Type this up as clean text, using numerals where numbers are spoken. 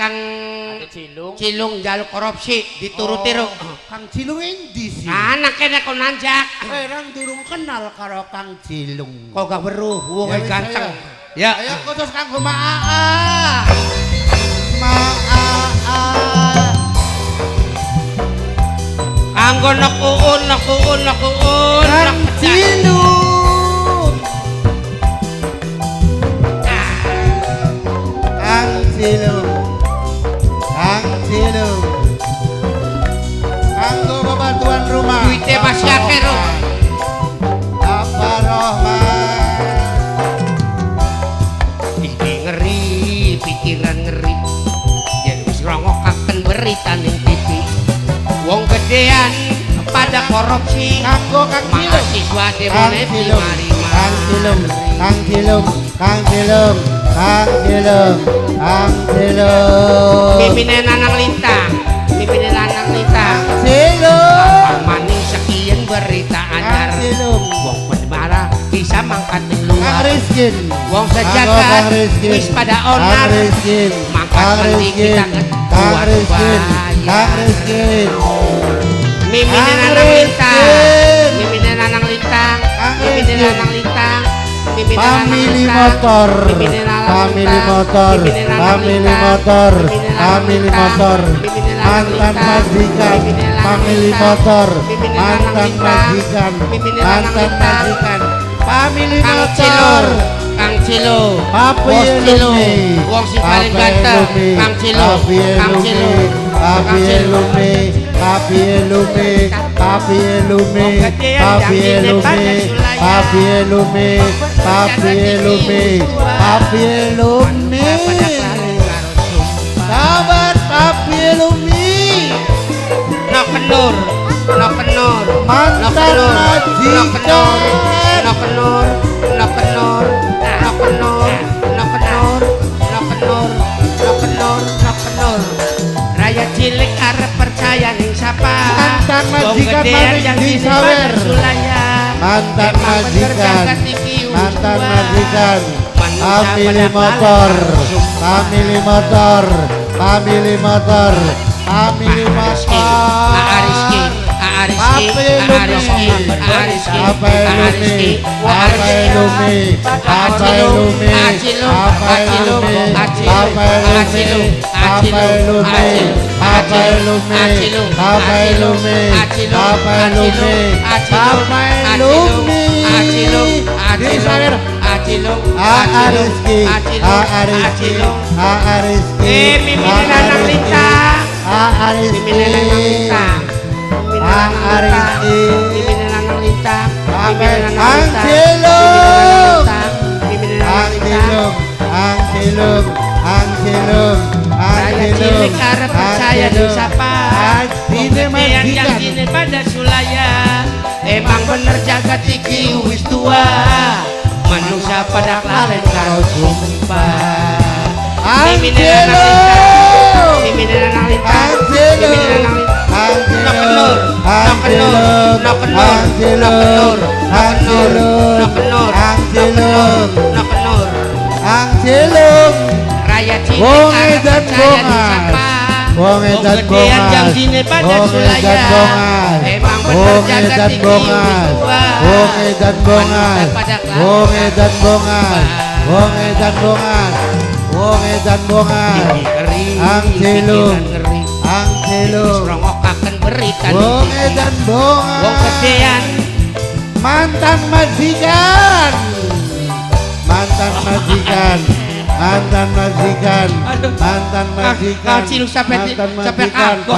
Kang Cilung. Cilung jaluk korupsi dituruti ro. Kang Cilung endi sih? Anak kene kon nanjak. Erang durung kenal karo Kang Cilung. Kok gak weruh wong Ya wis, ganteng. ayo. Ya. Ayo khusus kanggo Maa. Maa. Kanggo nok uun nok uun nok uun. Kang Cilung. Kang Cilung. Kang Cilung. Kanggo bapak tuan rumah. Duite masih akeh, Ro. Bapak Rohman. Iki ngeri, pikiran ngeri. Yen wis ngrungokaken berita ning TV. Wong gedean pada korupsi. Kanggo Kang Cilung. Mahasiswa Kang demone Cilung. mari. Kang Cilung. Kang Cilung. Kang Cilung. Kang Cilung. Kang Cilung. Mimine lanang lintang, mimine lanang lintang. Cilung. Maning sekian berita Kang anyar. Cilung. Wong marah bisa mangkat ning Kang luar. Rizkin. Wong Kanggo sejagat Kang Rizkin. wis pada Kang onar. Rizkin. Mangkat Kang mending Rizkin. kita Kang buat Rizkin. bayar. Kang Rizkin. Mimine Kang lanang lintang. Rizkin. Mimine lanang lintang. Kang Mimine Rizkin. lanang lintang. Mimine lanang Family lintang. motor, Mimine lanang family lintang. motor, Mimine lanang family lintang. motor, Mimine lanang family lintang. motor, Mimine lanang mantan lintang. majikan, Mimine lanang family lintang. motor, Mimine lanang mantan lintang. majikan, Mimine lanang mantan lintang. majikan, family Kang motor, Cilo, Kang Cilo, Papi Bos Cilo, Elumi, wong sing paling Papi ganteng, Elumi, Kang Cilo, Papi Kang Cilo, Elumi, Papi Kang Cilo. Elumi, Papi Elumi, Papi Elumi, Wong gedean Papi janjine Elumi, pada sulaya. Papi Elumi, Papi Elumi, Papi Elumi. Pada klalen karo sumpah. Kabar Papi Elumi, No kenur, no kenur, no Mantan kenur, no kenur, majikan. no kenur, no kenur, no kenur, no kenur, no kenur, no kenur, no kenur. Raya cilik arep percaya ning sapa? Mantan Wong majikan gedean maning janjine disawer. pada sulaya. Mantan Emang bener majikan, jagat iki wis mantan tua. majikan, Manusia family pada motor, klalen karo sumpah. family motor, family motor, family Rizky, motor. Rizky, Rizky, Papi Rizky, Lumi, Rizky, Papi Lumi, Papi Lumi, Papi Lumi, Papi Lumi, Papi Lumi, Papi Lumi, Papi Lumi, Papi Lumi, Papi Lumi, Papi Lumi. Disawer. A Rizky, A Rizky, A Rizky. Eh, mimine lanang lintang. A Rizky. Mimine lanang lintang. Mimine lanang lintang. Mimine lanang lintang. Mimine lanang Kang lintang. Cilung. Mimine Ang lanang lintang. Cilung, Ang Cilung, Ang Cilung, Ang Raya Cilung. cilik arep percaya Cilung. disapa. Atine Wong gedean majikan. janjine pada sulaya. Emang bener jagat iki wis tua. Manusia pada klalen karo sumpah. Ang Mimine lanang lintang. Cilung. Mimine lanang lintang. Ang Cilung. Mimine lanang lintang. Ang No kenur, Cilung, no Ang kenur, Cilung, no kenur, Ang no Cilung, kenur, no Ang kenur, Cilung, no kenur, Ang no kenur, Cilung, no kenur. Ang Cilung. Raya cilik Wong arep edan percaya bongas. disapa. Wong edan gedean bongas. janjine pada Wong sulaya. edan bongas. Emang bener Wong jagat edan iki wis bongas. tua. Wong edan bongas. Manusia pada klalen Wong karo edan bongas. sumpah. Wong edan bongas. Wong edan bongas. Iki ngeri, Ang Cilung. pikiran ngeri. Ang Wis Cilung. ngrungokaken berita ning Wong TV. edan Wong bongas. gedean Mantan majikan. Mantan majikan. Mantan majikan. Aduh. Mantan majikan. Kang Cilung sampai Mantan sampai majikan. kagok.